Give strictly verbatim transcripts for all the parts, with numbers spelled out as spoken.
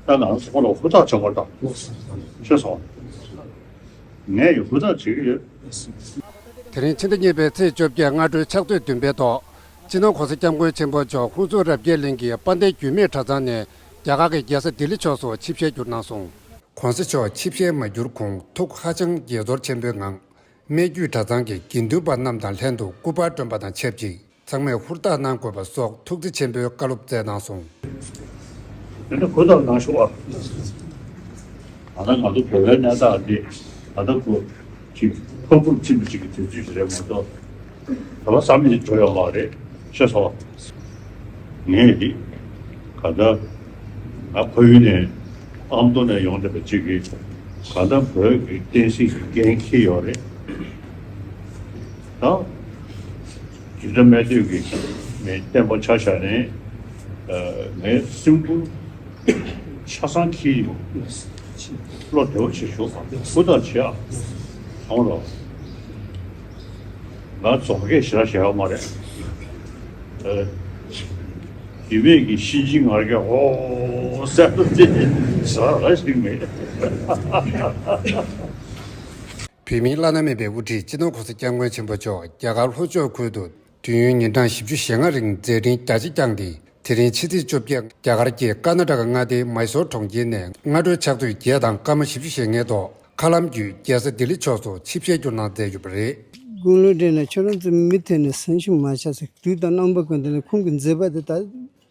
ད་ང་རང་ཚོ་ཁོ་ལ་ཧུར་ཐག་བྱེད་དགོས་དང་ཤེས་སོང་། ངས་ཡང་ཧུར་ཐག་བྱེད་ཀྱི་ཡོད། དེ་རིང་ཕྱི་ཟླ་གཉིས་པའི་ཚེས་བཅོ་བརྒྱད་སྔ་དྲོའི་ཕྱག་ཚོད་བདུན་པའི་ཐོག་སྤྱི་ནོར་༸གོང་ས་༸སྐྱབས་མགོན་ཆེན་པོ་མཆོག་ཧུན་སུར་རབ་རྒྱས་གླིང་གི་དཔལ་ལྡན་རྒྱུད་སྨད་གྲྭ་ཚང་ནས་རྒྱ་གར་གྱི་རྒྱལ་ས་ལྡི་ལི་ཕྱོགས་སུ་ཆིབས་ཞལ་བསྒྱུར་གནང་སོང་། ༸གོང་ས་མཆོག་ཆིབས་ཞལ་མ་བསྒྱུར་གོང་ཐུགས་ཧ་ཅང་དགྱེས་ཚོར་ཆེན་པོའི་ངང་། སྨད་རྒྱུད་གྲྭ་ཚང་གི་དགེ་འདུན་པ་རྣམས་དང་ལྷན་དུ་སྐུ་པར་བསྐྲུན་པ་དང་ཆབས་ཅིག་ཚང་མས་ཧུར་ཐག་གནང་དགོས་པ་སོགས་ཐུགས་བརྩེ་ཆེན་པོའི་བཀའ་སློབ་སྩལ་གནང་སོང་། དེ་ནི་གུས་ཐག་གནང་ཤོག་ཨ། ད་ལྟ་ང་ཚོ་བོད་པའི་གནས་སྟངས་འདི་ད་ལྟ་ཁོ་ཅིག་ཕག་ཕུག་ཕྱིན་པ་ཅིག་གི་དུས་ཚོད་ཅིག་རེད་མ་གཏོགས། ད་བར་བསམ་ཡས་འགྲོ་ཡོད་མ་རེད། ཤེས་སོང་། ངས་འདི་ག་ད་ང་ཕ་ཡུལ་ནས་ཨ་མདོ་ནས་ཡོང་བསྡད་པ་ཅིག་གིས་ག་ད་བོད་ཀྱི་བསྟན་སྲིད་ཀྱི་འགན་འཁྱེར་ཡོད་རེད། ད་འཇིགས་སྐྲག་མེད་འདོད་ཀྱི་ངས་བརྟན་པོ་ཆ་བཞག་ནས་ངའི་སེམས་ཁུར་ཆ་ཚང་འཁྱེར་ཡོད། བློ་བདེ་བོ་བྱེད་ཤོག་ཧུར་ཐག་བྱེད་ཨ། སོང་རོགས། ང་རྫོང་སྐད་ཞེ་དྲག་བཤད་ཡོད་མ་རེད། ཨ། དེ་བས་ཀྱི་གཤིན་རྗེ་ངར་སྐད་འོ་ཟེར་ཏེ་ཟ་ར་ཞིག་མེད། བོད་མིའི་བླ་ན་མེད་པའི་དབུ་ཁྲིད་སྤྱི་ནོར་༸གོང་ས་༸སྐྱབས་མགོན་ཆེན་པོ་མཆོག་རྒྱ་གར་ལྷོ་ཕྱོགས་ཁུལ་དུ་དུས་ཡུན་ཉིན་གྲངས་བཞི་བཅུ་ཞེ་ལྔ་རིང་མཛད་འཕྲིན་རྒྱ་ཆེ་བསྐྱངས་ཏེ། དེ་རིང་ཕྱི་ཚེས་བཅོ་བརྒྱད་རྒྱ་གར་གྱི་ཀར་ན་ཊ་ཀ་མངའ་སྡེའི་མཱི་སོར་གྲོང་ཁྱེར་ནས་སྔ་དྲོའི་ཕྱག་ཚོད་བརྒྱད་དང་སྐར་མ་བཞི་བཅུ་ཞེ་ལྔའི་ཐོག་མཁའ་ལམ་བརྒྱུད་རྒྱལ་ས་ལྡི་ལི་ཕྱོགས་སུ་ཆིབས་ཞལ་བསྒྱུར་གནང་མཛད་ཡོད་པ་རེད། དགུང་ལོ་བགྲེས་ན་ཁྱོད་རང་ཚོ་མི་ཐེ་ནས་སེམས་ཤུགས་མ་ཆག་ཟེར། དུས་དང་རྣམ་པ་ཀུན་ཏུ་ནས་ཁོང་གི་མཛད་པ་དེ་ད་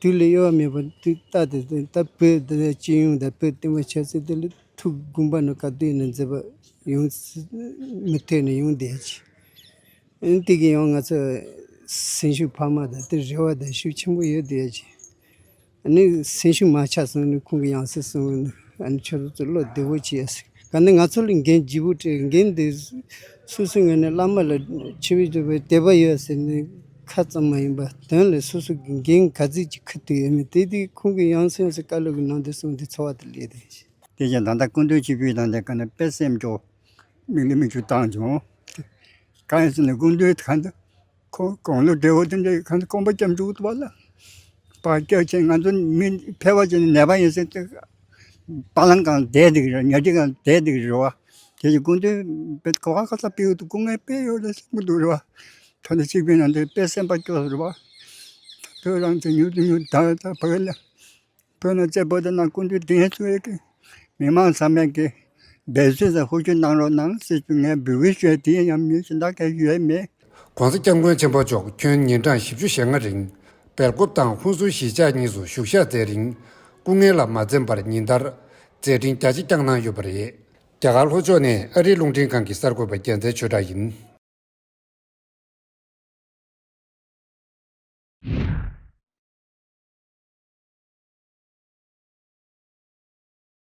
དུས་ལས་གཡོལ་བ་མེད་པར་དུས་རྟག་ཏུ་ད་བོད་དེ་སྤྱི་ཡོངས་དང་བོད་བསྟན་པ་ཆབ་སྲིད་དེ་ལ་ཐུགས་དགོངས་པ་ནས་ག་དུས་ནས་མཛད་པ་ཡོང་མི་ཐེ་ནས་ཡོང་བསྡད་ཀྱི། ཨ་ནི་དེ་གི་ཡང་ང་ཚོ་སེམས་ཤུགས་འཕར་མ་དང་དེ་རེ་བ་དང་ཤུགས་ཆེན་པོ་ཡོད་དེ་ཡ་ཅིག་ཨ་ནི་སེམས་ཤུགས་མ་ཆག་སོང་ནས་ཁོང་གི་ཡང་སེ་སོང་ནས་ཨ་ནི་ཁྱོད་རང་ཚོ་བློ་བདེ་བོ་བྱེད་ཡ་ཟེར། ག་ནི་ང་ཚོ་ལ་འགན་ལྗིད་པོ་སྤྲད། འགན་དེ་སོ་སོའི་ངོས་ནས་བླ་མ་ལ་ཆེ་བའི་དུ་བའི་དད་པ་ཡོད་ཟེར་ནས་ཁ་ཙམ་མ་ཡིན་པ་དོན་ལ་སོ་སོ་གི་འགན་ག་ཚོད་ཅིག་འཁུར་ཐུབ་ཡོད་མེད་དེ་དེ་ཁོང་གི་ཡང་སེ་ཡང་སེ་བཀའ་སློབ་གི་ནང་དུ་གསུངས་ཏེ་འཚོ་བ་དེ་ལས་དེ། དེ་བཞིན་ད་ལྟ་སྐུ་མདུན་ཆིབས་བསྒྱུར་དང་ལས་ཀ་ནས་དཔེ་སེམས་སྐྱོ། མིག་ལ་མིག་ཆུ་བཏང་བྱུང་། གང་ཡིན་ཟེར་ན་སྐུ་མདུན་གང་དུ་ཁོ་དགུང་ལོ་བགྲེས་པོ་དེ་འདྲའི་གང་དུ་དགོངས་པ་སྐྱབས་འཇུག་ཏུ་བ་ལ། བག་སྐྱབས་ཆེན་ང་ཚོ་མི་ཕལ་བ་ཅན་ནད་པ་ཡིན་ཟེར་ཏེ། བ་ལང་གང་བསྡད་འདུག་རེད། ཉལ་ཁྲི་གང་བསྡད་འདུག་རེད་བ། དེ་ཡི་སྐུ་མདུན་པའི་གོ་བ་ཁ་ས་པིའུ་དུ་སྐུ་ངལ་དཔེ་ཡོད་ལ་སེམས་མི་འདུག་རེད་བ། ད་ནི་གཅིག་པའི་ནང་དུ་དཔེ་སེམས་པ་སྐྱོ་རེད་བ། ད་བོད་རང་ཚོ་ཉུང་དུ་ཉུང་དུ་ད་ད་བ་ལ། བོད་ནང་བཙན་པོ་དེ་ནང་སྐུ་མདུན་དེ་ཚོ་ཡི་གི་མི་མང་ཚང་མས་གི་འབད་བརྩོན་དང་ཧུར་བརྩོན་གནང་རོགས་གནང་ཟེར་གྱི་ངས་འབོད་སྐུལ་ཞུས་དེ་ཡང་མི་གཞན་དག་གིས་ཡོད་མེད། ༸གོང་ས་༸སྐྱབས་མགོན་ཆེན་པོ་མཆོག་ཁྱོན་ཉིན་གྲངས་བཞི་བཅུ་ཞེ་ལྔ་རིང་སྦེལ་ཀོབ་དང་ཧུན་སུར་གཞིས་ཆགས་གཉིས་སུ་བཞུགས་ཞག་མཛད་རིང་སྐུ་ངལ་ལ་མ་འཛེམས་པར་ཉིན་ལྟར་མཛད་འཕྲིན་རྒྱ་ཆེ་བསྐྱངས་གནང་ཡོད་པ་རེད། རྒྱ་གར་ལྷོ་ཕྱོགས་ནས་ཨ་རིའི་རླུང་འཕྲིན་ཁང་གི་གསར་འགོད་པ་རྒྱལ་མཚན་ཆོས་གྲགས་ཡིན།